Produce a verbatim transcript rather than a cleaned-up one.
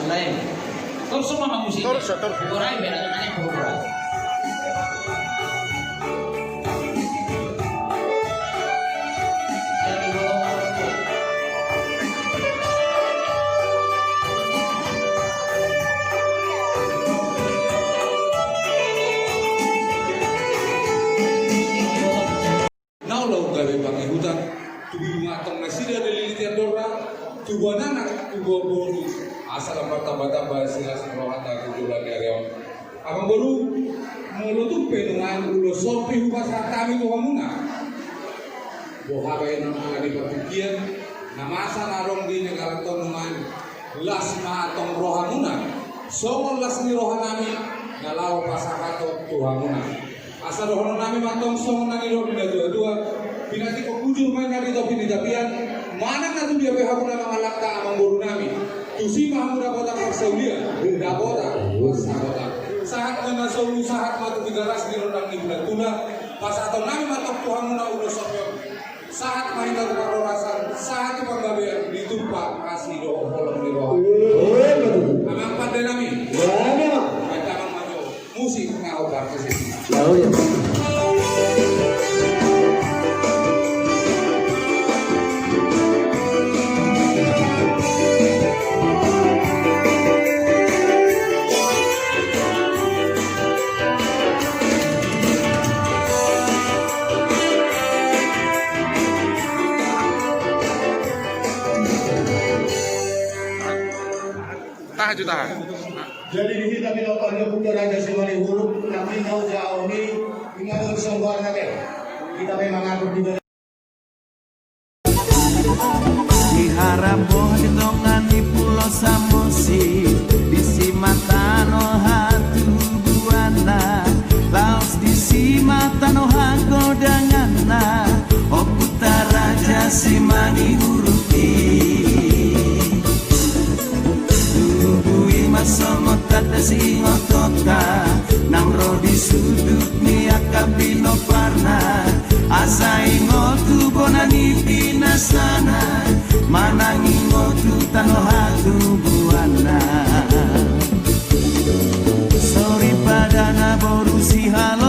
Lain. Torso ma musik. Torso, torso. Borai mena nang pura-pura. Na olo gabe pangihutan, tu bibingatong nasida dililiti andorra, tu boan anak, tu boan boru, asa lam martamba-tamba silas ni rohanta tu joloan ni ari on. Amangboru, molo tung pe nuaeng ulos sorpi hupasahat hami tu hamuna. Boha baenon angka di partingkian, na masa na adong di negaranta on nuaeng, las ma antong rohamuna, songon las ni rohanami, na laho pasahathon tu hamuna. Asa dohononnami ma antong songon na nidok ni natua-tua, pinantikhon bujur ma inna di topi ni tapian, manang na tu dia pe hamuna mangalangka amangborunami, tusi ma hamu dapotan parsaulian, dapotan pansamotan. Sahat ma inna solu, sahat ma tu Tigaras di rondang ni Bulantula, pasahatonnami ma antong tu hamuna ulos sorpi on. Sahat ma hita tu parhorasan, sahat tu panggabean, ditumpak asi dohot holong ni roha. Amang pandenami. Baen damang ma jo. Musik na obar kesini. Tahan jo, tahan. Jadi di hita pinompar ni Ompunta Raja Simalihuruk, nang ninna uja on i, ingaton songgorna be. Hita pe mangatur di Di harap boha di tonga ni Pulo Samosir, disi ma tano hatubuanna, laos disi ma tano hagodanganna, Ompunta Raja Simalihuruk i. Tubu i ma songon tanda singotonta, nang ro di sundut ni angka pinomparna, asa ingot tu bona ni pinasana, manang ingot tu tano hatubuanna. Soripada na boru sihalo